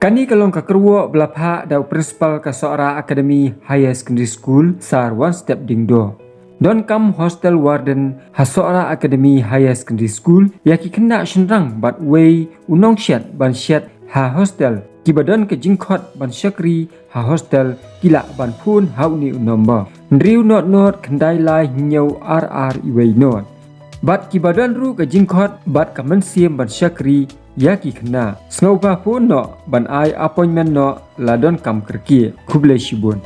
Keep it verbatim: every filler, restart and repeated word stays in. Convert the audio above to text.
Kane ka long ka kyrwoh ba la phah da u principal ka Sohra Academy Higher Secondary School, Sir One Step Diengdoh. Donkam hostel warden ha Sohra Academy Higher Secondary School ïa ki khynnah shynrang bad wei u nongshet ban shet ha hostel. Kiba don ka jingkhot ban shakri ha hostel ki lah ban phone ha une u number: hynriew not not khyndai lai hynñiew ar ar wei not. Bad kiba don ruh ka jingkhot bad ka mynsiem ban shakri ïa ki khynnah, sngewbha phone noh ban ai appointment noh la donkam kyrkieh. Khublei shibun.